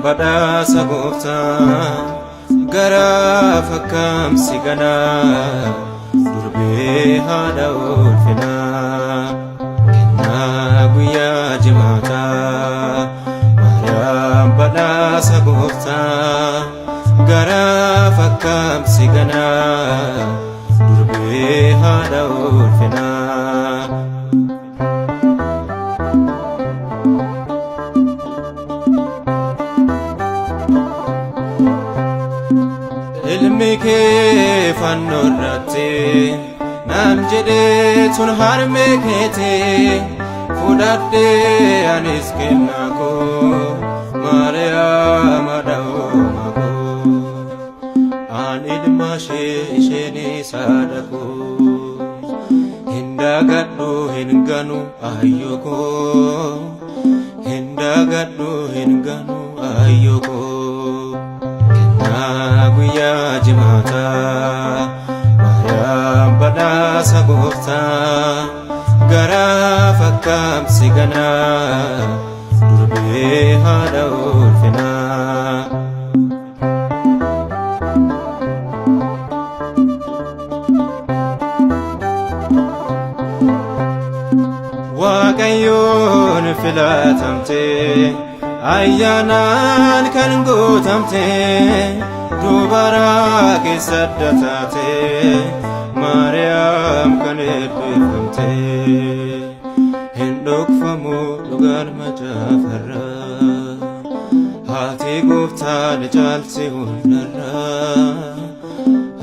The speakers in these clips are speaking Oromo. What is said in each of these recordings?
Badhaasa gooftaa garaa fakkaamsi ganaa durbee haadha ulfinaa kennaa guyyaa jimaataa. Maariyaam badhaasa gooftaa garaa fakkaamsi ganaa durbee haadha ulfinaa. Ilmi kee fannoo irratti naan jedhee tun harmee keeti fudhadhee anis kennaa koo Maariyaam haadha uumaa koo an ilma ishee isheenis haadha koo hin dagadhu hin ganu ayyoo koo hin dagadhu hin ganu ayyoo koo kennaa guyyaa jimaataa Maariyaam badhaasa gooftaa garaa fakkaamsi ganaa durbee haadha ulfinaa. Waaqayyoon filatamte ayyaanaan kan guutamte dubaraa keessa adda taate Maariyaam kan eebbifamte hin dhokfamu dhugaan macaafarraa haati gooftaa ni caalti hundarraa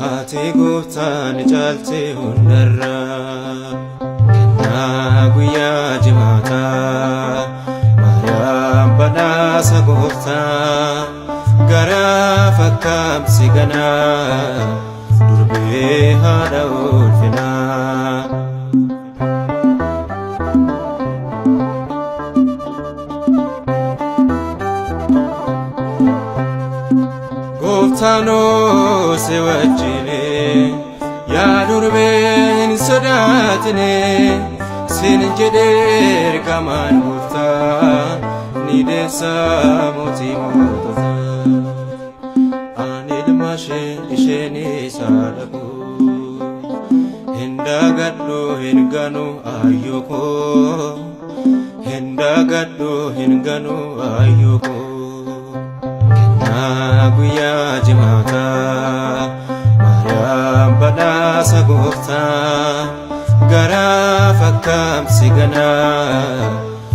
haati gooftaa ni caalti hundarraa kennaa guyyaa jimaataa Maariyaam badhaasa gooftaa garaa fakkaamsi ganaa durbee haadha ulfinaa. Gooftaanoo si wajjine yaa durbee hin sodaatine sin jedhee ergamaan gooftaa ni deessa mootii moototaa. Ani ilma ishee isheenis haadha koo hin dagadhu hin ganu ayyoo koo hin dagadhu hin ganu ayyoo koo kennaa guyyaa jimaataa Maariyaam badhaasa gooftaa garaa fakkaamsi ganaa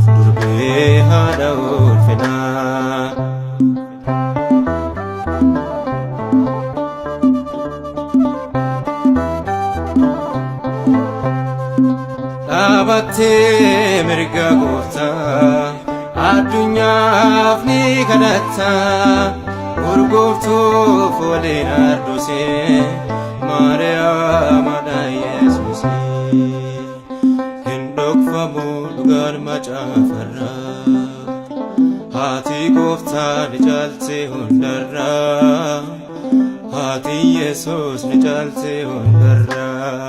durbee haadha ulfinaa. Dhaabattee mirga gooftaa addunyaaf ni kadhatta urgooftuu fooliin ardusee Maariyaam haadha Yesuusee hin dhokfamu dhugaan macaafarraa haati gooftaa ni caalti hundarraa haati Yesuus ni caalti hundarraa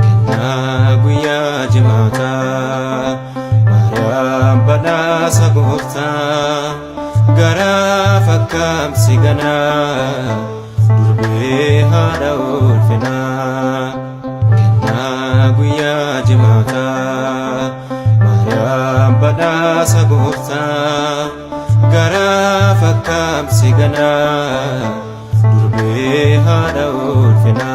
kennaa guyyaa jimaataa Maariyaam badhaasa gooftaa garaa fakkaamsi ganaa durbee haadha ulfinaa kennaa guyyaa jimaataa Maariyaam badhaasa gooftaa garaa fakkaamsi ganaa durbee haadha ulfinaa.